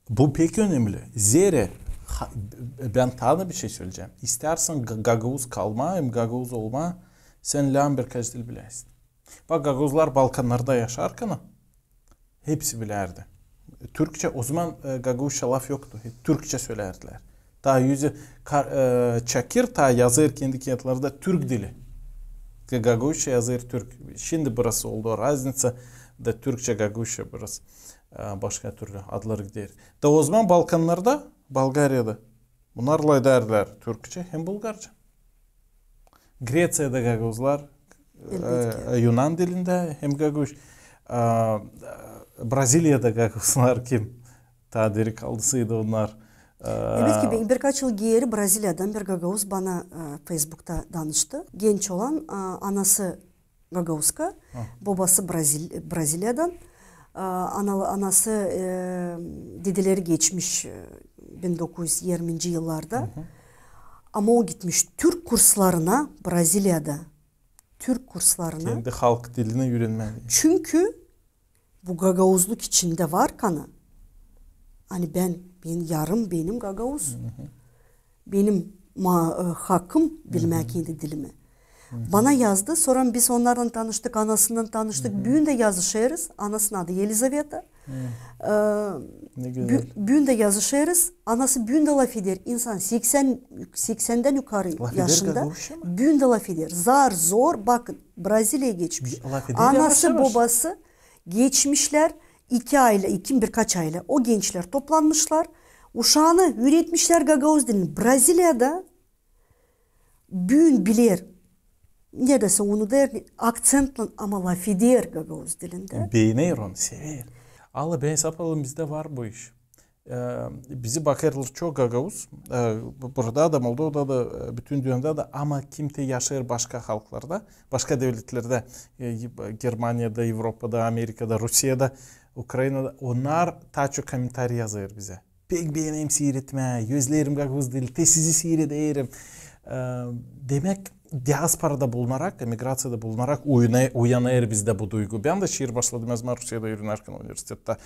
Bu pek önemli. Zerä, ha, bän taa da bir şey söleyecäm. İstärsän ga-, gagauz kalmaa hem gagauz olmaa, sän lääm birkaç dil biläsin. Bak, gagauzlar Balkannarda yaşarkan hepsi bilärdi türkçä. O zaman, e, gagauzça laf yoktu. Hep türkçä sölärdilär. Taa yüzü kar-, e, çakır, taa yazêr kendi kiyatlarda türk dili. Ga-, gagauzça yazêr türk. Şindi burası oldu o raznitsa, da türkçä, gagauzça burası. E, başka türlü adlar gider. Da o zaman Balkannarda, Bolgariyada bunnar lafedärdilär türkçä hem bulgarça. Greţiyada gagauzlar, e, yunan dilindä hem gagauz. E, Braziliyada gagauzlar kim taa diri kaldısıydı onnar. E, elbetki, bir, birkaç yıl geeri Braziliyadan bir gagauz bana, e, Feysbukta danıştı. Genç olan, e, anası gagauzka, bobası Brazil-, Braziliyadan. E, ana-, anası, e, dedeleri geçmiş, e, bin dokuz üz irminci yıllarda. Ama o gitmiş türk kurslarına Braziliyada. türk kurslarına. Kendi halk dilini üürenmää. Çünkü bu gagauzluk içindä var kanı. Ani bän, bän yarım benim gagauz. Benim ma-, e, hakkım bilmää kendi dilimi. Bana yazdı, sora biz onnarlan tanıştık, anasınnan tanıştık. Büün dä yazışêrız, anasının adı Elizaveta. E, ne gözäl. Bü-, büün dä yazışêrız, anası büün dä lafeder, insan seksän, seksendän yukarı yaşında. Büün dä lafeder, zar-zor, bakın, Braziliyaya geçmiş. Anası, bobası geçmişlär, iki aylä, iki, birkaç aylä. O gençlär toplanmışlar, uşaanı üüretmişlär gagauz dilini. Braziliyada büün biler, neredäsä onu der, akţentlän, ama lafeder gagauz dilindä. Beener onu, sever. Alla, bän sapalım, bizdä var bu iş. E, bizi bakêrlar çok gagauz. E, bu-, burada da, Moldovada da, e, bütün dünnedä dä, ama kim te yaşêêr başka halklarda, başka devletlerdä, e, Germaniyada, Evropada, Amerikada, Rusiyada, Ukraynada, onnar taa çok kommentariy yazêr bizä. Pek beenerim siiretmää, gözlerim gagauz dili, te sizi siirederim. E, demäk, diasporada bulunarak, emigraţiyada bulunarak uyana-, uyanêr bizdä bu duygu. Bän dä şiir başladım, Rusiyada üürenärkän universitettä.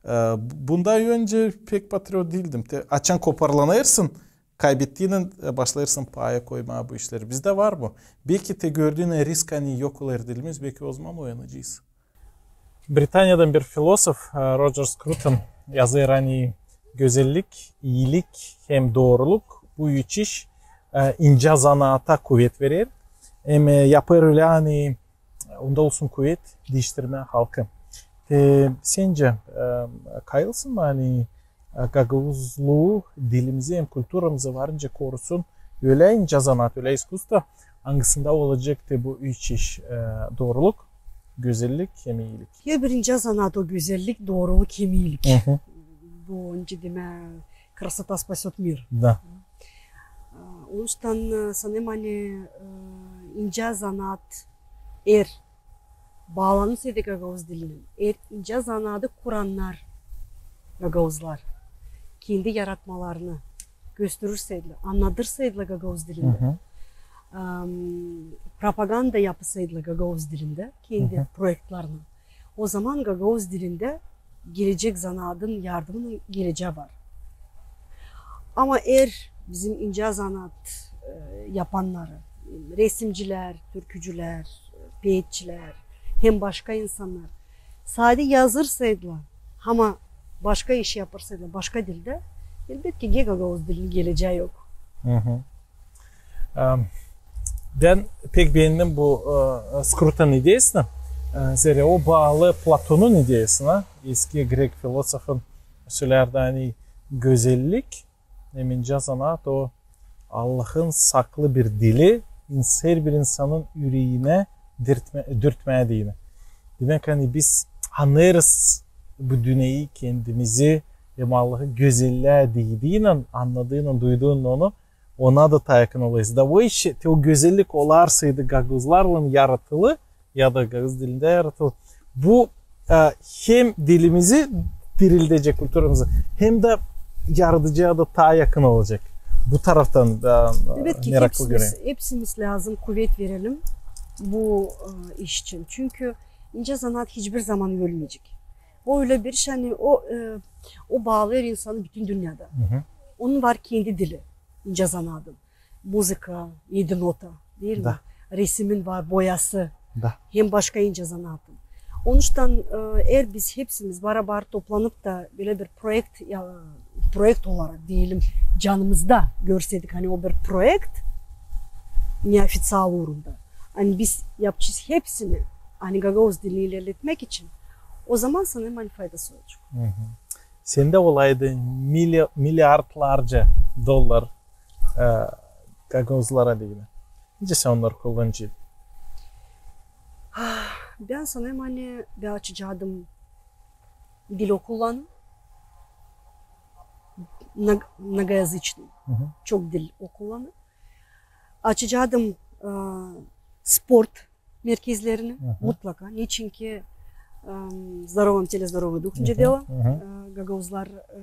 E, bundan öncä pek patriot diildim. Te, açan koparlanêrsın, kaybettiinän, e, başlêêrsın paya koymaa bu işleri. Bizdä var bu. Beki te gördüün risk, ani yok olêr dilimiz, beki ozaman uyanacez. Britaniyadan bir filosof, e, Roger Scruton yazêr, ani gözellik, iilik hem dooruluk, bu üç iş, e, incä zanaata kuvet verer. Hem, e, yapêr ölä, ani, e, onda olsun kuvet diiştirmää halkı. Te, sencä, e, kayılsın mı, ani, e, gagauzluu, dilimizi hem kulturamızı var nicä korusun ölä incä zanaat, ölä iskusstvo, angısında olacek te bu üç iş, e, dooruluk, gözellik hem iilik. Herbir incä zanaat o gözellik, dooruluk hem iilik. Bu, nicä demää, красота спасёт мир. Da. E, onuştan, e, sanêrım, ani, e, incä zanaat er baalanırsaydı gagauz dilinin, er incä zanaatı kurannar gagauzlar kendi yaratmalarını gösterärseydiler, annadêrsaydılar gagauz dilindä, am, propaganda yapêrsaydılar gagauz dilindä kendi proektlerini, ozaman gagauz dilindä gelecek zanaadın yardımınnan gelecää var. Ama er bizim incä zanaat, e, yapannarı, resimcilär, türkücülär, peetçilär hem başka insannar sade yazêrsaydılar, ama başka iş yapêrsaydılar başka dildä, elbetki, gagauz dilinin gelecää yok. Am, bän pek beendim bu, e, Scrutonun ideyasını. E, zerä o baalı Platonun ideyasına, eski grek filosofun, söleerdi, ani gözellik hem incä zanaat o Allahın saklı bir dili, ins-, herbir insanın üreginä dürtmää, dürtmää deyni. Demäk, ani biz annêêrız bu dünneyi, kendimizi hem Allahı gözellää deydiynän, annadıynan, duyduynnan onu, ona da taa yakın olêrız. Da o iş, te o gözellik olarsaydı gagauzlarlan yaratılı, ya da gagauz dilindä yaratılı. Bu, e, hem dilimizi dirildecek, kulturamızı, hem dä yaradıcıya da taa yakın olacek. Bu taraftan da, e, meraklı göreyim. Elbetki, hepsimiz, hepsimiz lääzım kuvet verelim bu, e, iş için. Çünkü incä zanaat hiçbir zaman ölmeyecek. O ölä bir iş, ani o, e, o baalêêr insanı bütün dünnedä. Onun var kendi dili, incä zanaadın. Muzıka, edi nota, diil mi? Resimin var, boyası. Hem başka incä zanaatın. Onuştan, e, eer biz hepsimiz barabar toplanıp da bölä bir proekt, ya, proekt olarak deyelim, canımızda görseydik, ani o bir proekt, neofiţial uurunda, ani biz yapacez hepsini, ani gagauz dilini ilerletmäk için, ozaman sanêrım, ani faydası olacek. Sendä olaydı mili-, miliardlarca dollar, e, gagauzlara deyni. Nicä sän onnarı kullanacan? Bän sanêrım, ani bän açacaadım dil okullarını, мног-, многоязычный, çok dil okullarını. Açacaadım, e, sport merkezlerini mutlaka. Neçinki, e, в здоровом теле здоровый дух, nicä deer, e, gagauzlar, e,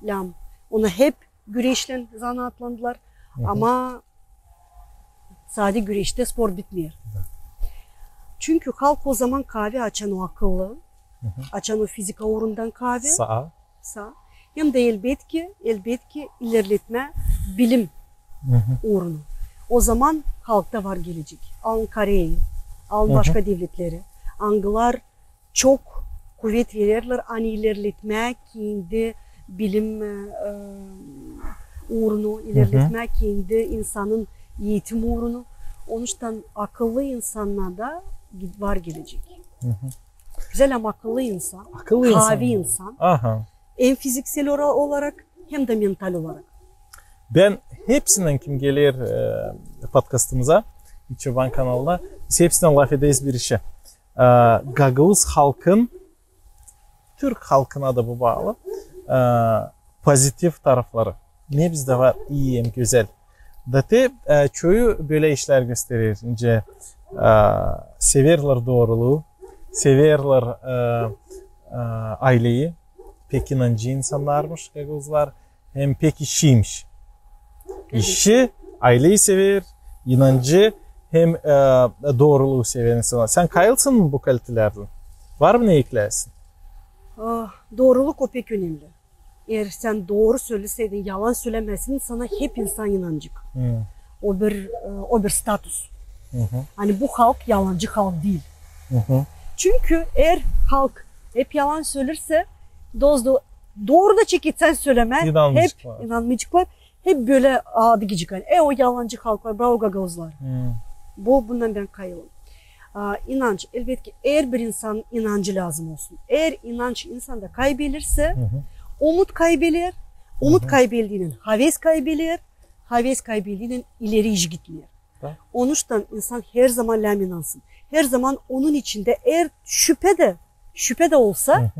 lääm. Ona hep güreşlän zanaatlandılar. Ama sade güreştä sport bitmeer. Çünkü halk o zaman kaavi açan o akıllı, açan o fizika uurundan kaavi. Saa. Hem dä elbetki, elbetki ilerletmää bilim uurunu. O zaman halkta var gelecek. Alın Koreya, alın başka devletleri, angılar çok kuvet vererlär, ani ilerletmää kendi bilim, e, uurunu, ilerletmää kendi insanın eğitim uurunu. Onuştan akıllı insannarda var gelecek. Gözäl, ama akıllı insan, kaavi insan. Hem fiziksel olarak, hem dä mental olarak. Bän hepsindän, kim geler, e, podkastımıza, İ Çoban kanalına, biz hepsindän lafederiz bir işi. E, gagauz halkın, türk halkına da bu baalı, e, pozitiv tarafları. Ne bizdä var ii hem gözäl. Da te, e, çoyu bölä işlär gösterer. İnce, e, severlär dooruluu, severlär, e, e, ayleyi. Pek inancı insannarmış gagauzlar. Hem pek işçiymiş. İşçi, ayleyi sever, inancı hem, e, dooruluu sever insan. Sän kayılsın mı bu kalitelerdän? Var mı ne ekläsin? Ah, dooruluk o pek önemli. Eer sän dooru söleseydin, yalan sölämäsin, sana hep insan inanacek. O bir, e, o bir status. Ani bu halk yalancı halk diil. Çünkü eer halk hep yalan sölersä, dooru da çeketsän sölämää, hep inanmayaceklar. Hep bölä adı gidecek. E, o yalancı halklar, bravo gagauzlar. Bu, bundan bän kayılım. A, inanç. Elbetki, herbir insanın inancı lääzım olsun. Eer inanç insanda kaybolursä, umut kaybeder, umut kaybeldiynän haves kaybeder, haves kaybeldiynän ileri iş gitmeer. Onuştan insan herzaman lääzım inansın. Herzaman onun içindä eer şüpä dä, şüpä dä olsa,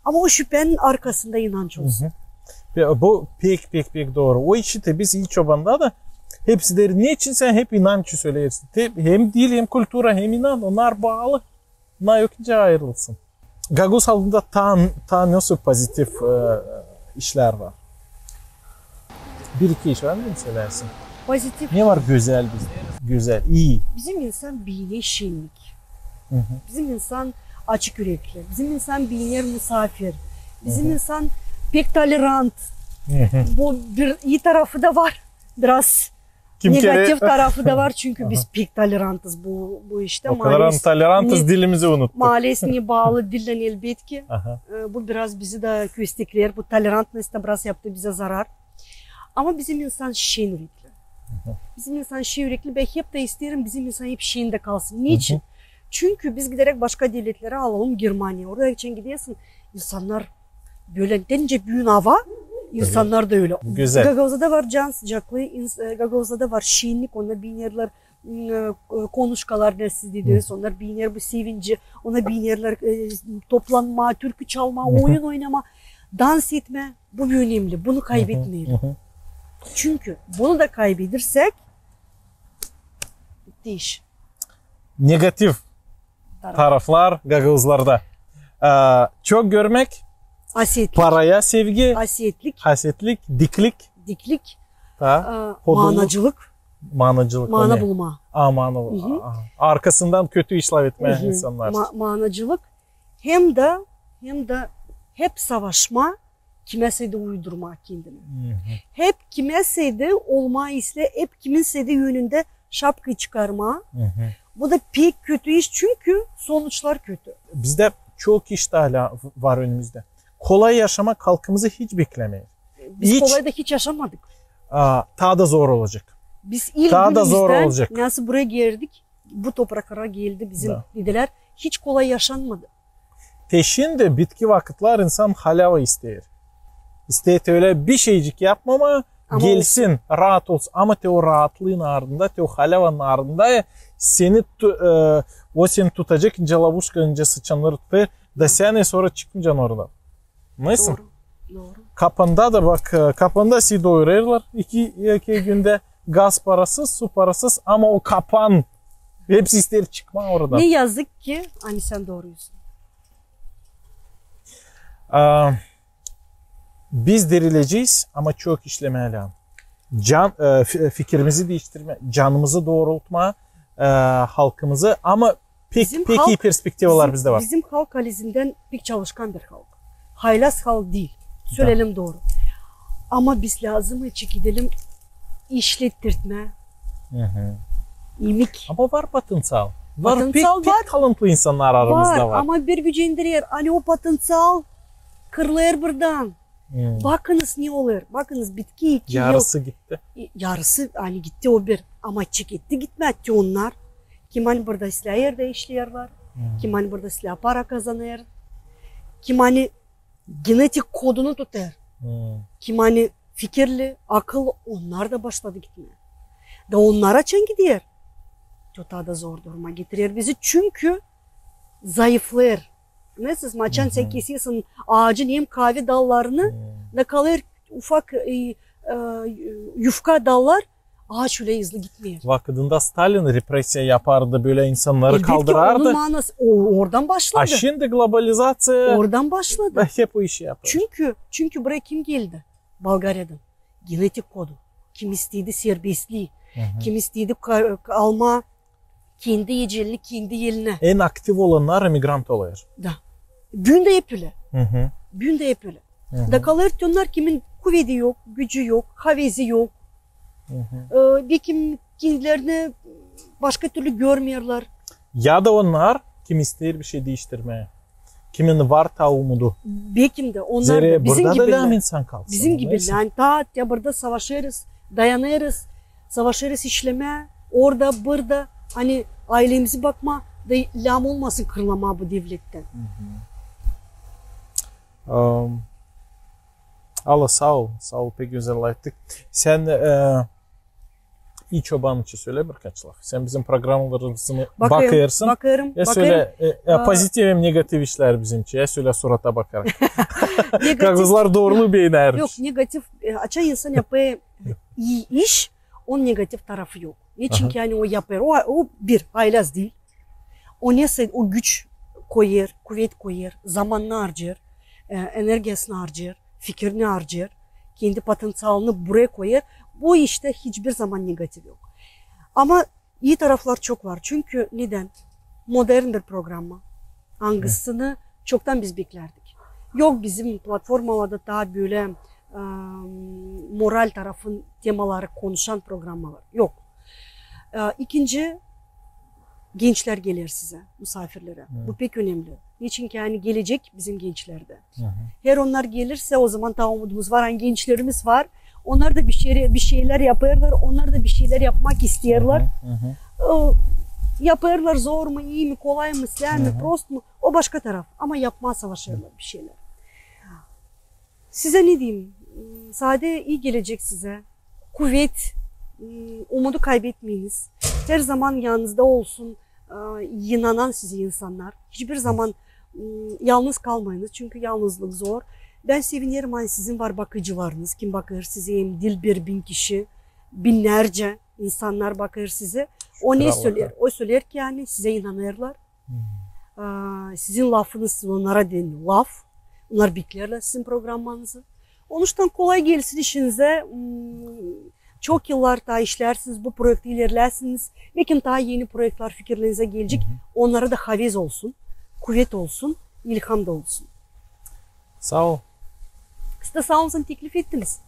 ama o şüpänin arkasında inanç olsun. Bu pek, pek, pek dooru. O iştä biz İ Çobanda da hepsi deer, neçin sän hep inanç söleersin? Hem dil, hem kultura, hem inanç, onnar baalı. Bunnar yok nicä ayırılsın. Gagauz halkında taa, taa nasıl pozitiv, e, işlär var? Bir-iki iş var mı, söläsin? Pozitiv. Ne var gözäl bizdä? Gözäl, ii. Bizim insan biiner şennik. Bizim insan açık ürekli. Bizim insan biiner musaafir. Bizim insan pek tolerant. Bu bir ii tarafı da var. Biraz negativ tarafı da var, çünkü biz pek tolerantız bu, bu iştä. O kadar tolerantız, dilimizi unuttuk. Maalesef ne baalı dillän, elbetki. E, bu biraz bizi dä köstekleer. Bu tolerantnost da biraz yaptı bizä zarar. Ama bizim insan şen ürekli. Bizim insan şen ürekli. Bän hep dä isteerim, bizim insan hep şen dä kalsın. Neçin? Çünkü biz gideräk başka devletlerä, alalım Germaniya. Orada geçän gidersin, insannar bölä, nicä büün ava, insannar da ölä. Gözäl. Gagauzada var can sıcaklıı, ins-, e, Gagauzada var şennik, onda biinerlär, m, e, konuşkalar, ne siz dediniz, onnar biiner bu sevinci, ona biinerlär, e, toplanmaa, türkü çalmaa, oyun oynamaa, dans etmää. Bu önemli, bunu kaybetmeyelim. Çünkü bunu da kaybedersäk, bitti iş. Negativ taraflar gagauzlarda. E, çok görmäk, asetlik, paraya sevgi, asetlik, asetlik, diklik. Diklik, e, manacılık. Manacılık, mana bulmaa. A, mana bulmaa. Arkasından kötü işlär etmää insannar. Ma-, manacılık hem dä, hem dä hep savaşmaa, kimäsä dä uydurmaa kendini. Hep kimäsä dä olmaa islää, hep kimäsä dä önündä şapkayı çıkarmaa. Bu da pek kötü iş, çünkü sonuçlar kötü. Bizdä çok iş taa var önümüzdä. Kolay yaşamak halkımızı hiç beklämeer. Biz kolay da hiç yaşamadık. A, taa da zor olacek. Biz ilk günümüzdän, nasıl buraya geldik, bu topraklara geldi bizim dedelär, hiç kolay yaşanmadı. Te şindi bitki vakıtlar insan haläva isteer. İsteer te ölä bir şeycik yapmamaa, gelsin, raat olsun. Ama te o raatlıın ardında, te o halävanın ardında, e, seni tu-, e, o seni tutacek nicä lavuşka, nicä sıçannarı tutar, da sän e sora çıkmayacan oradan. Neysä? Dooru, dooru. Kapanda da bak, e, kapanda sizi doyurêrlar iki, iki gündä, gaz parasız, su parasız, ama o kapan, hepsi isteer çıkmaa oradan. Ne yazık ki, ani sän dooruysun. A, biz dirilecez, ama çok işlemää lääzım. Can, e, fi-, fikirimizi diiştirmää, canımızı doorultmaa, e, halkımızı, ama pek, bizim pek halk, iyi perspektivalar bizim, bizdä var. Bizim halk halizdän pek çalışkan bir halk. Haylaz halk diil. Söleyelim dooru. Ama biz lääzım çekedelim işlettirtmää. Hı hı. İmik. Ama var potenţial. Var, potenţial pek, pek var. Talantlı insannar aramızda var. Var, ama bir gücendirer. Ani o potenţial kırılêr buradan. Hmm. Bakınız, ne olêr. Bakınız, bitki iki yıl. Yarısı gitti. E, yarısı, ani gitti o bir. Ama çeketti gitmää te onnar. Kimani burada islää erdä işleerlär. Hmm. Kimani burada islää para kazanêr. Kimani genetik kodunu tutêr. Hmm. Kimani fikirli, akıl, onnar da başladı gitmää. Da onnar açan gider, te o taa da zor duruma getirer bizi. Çünkü zayıflêêr. Neysä, açan sän kesersin aacın hem kaavi dallarını, da kalêr ufak, e, e, yufka dallar, aaç ölä hızlı gitmeer. Vakıdında Stalin repressiya yapardı, bölä insannarı kaldırardı. Elbetki, onun manası, o, oradan başladı. A şindi globalizaţiya oradan başladı. Da hep o işi yapêr. Çünkü, çünkü buraya kim geldi? Bulgariyadan. Genetik kodu. Kim istedi serbestliyi, kim istedi ka-, kalmaa kendi ecelini kendi elinä. En aktiv olannar emigrant olêr. Da. Büün dä hep ölä. Büün dä hep ölä. Da kalêr te onnar, kimin kuvedi yok, gücü yok, havezi yok. E, bir kim kendilerini başka türlü görmeerlär. Ya da onnar, kim isteer bir şey diiştirmää. Kimin var taa umudu. Bekim dä, onnar da bizim gibi. Zerä burada da lääzım insan kalsın. Bizim gibi, ani taa te burada savaşêrız, dayanêrız, savaşêrız işlemää, orada, burada, ani aylemizi bakmaa, da lääzım olmasın kırılamaa bu devlettän. Am, Alla, saa ol, saa ol, pek gözäl lafettik. Sän, e, İi çoban için sölä birkaç laf. Sän bizim programmalarımızı bakêrsın. Bakêrım, bakêrım. Ya sölä, e, e, pozitiv hem negativ işlär bizim için. Ya sölä surata bakarak. Kagızlar doorulu beener. Yok, negativ, e, açan insan yapêr, e, ii iş, onun negativ tarafı yok. Neçin ki, ani o yapêr, o, o bir haylaz diil. O neysä o güç koyêr, kuvet koyêr, zamanını harcêêr, e, energiyasını harcêêr, fikirini harcêêr, kendi potenţialını buraya koyêr. Bu iştä hiçbir zaman negativ yok. Ama ii taraflar çok var. Çünkü neden? Modern bir programma. Angısını çoktan biz beklärdik. Yok bizim platformalarda taa bölä, e, moral tarafın temaları konuşan programmalar. Yok. E, ikinci, gençlär geler sizä, musaafirlerä. Bu pek önemli. Neçin ki, ani gelecek bizim gençlerdä. Eer onnar gelirsä, o zaman taa umudumuz var. Ani gençlerimiz var. Onnar da bir şey, bir şeylär yapêrlar. Onnar da bir şeylär yapmak isteerlär. E, yapêrlar zor mu, ii mi, kolay mı, islää mi, prost mu? O başka taraf. Ama yapmaa savaşêrlar bir şeylär. Sizä ne deyim? Sade ii gelecek sizä. Kuvet, umudu kaybetmeyiniz. Her zaman yanınızda olsun, e, inanan sizä insannar. Hiçbir zaman, m, yalnız kalmayınız, çünkü yalnızlık zor. Bän sevinerim, ani sizin var bakıcılarınız, kim bakêr sizä, hem diil bir bin kişi, binnärcä insannar bakêr sizä. O ne söleer? O söleer ki, ani sizä inanêrlar. Aa, sizin lafınız, onnara deyni laf. Onnar bekleerlär sizin programmanızı. Onuştan kolay gelsin işinizä. M, çok yıllar taa işlärsiniz, bu proekti ilerlärsiniz. Bekim taa eni proektlär fikirlerinizä gelecek. Onnara da haves olsun, kuvet olsun, ilham da olsun. Saa ol. Siz dä saa olun, teklif ettiniz.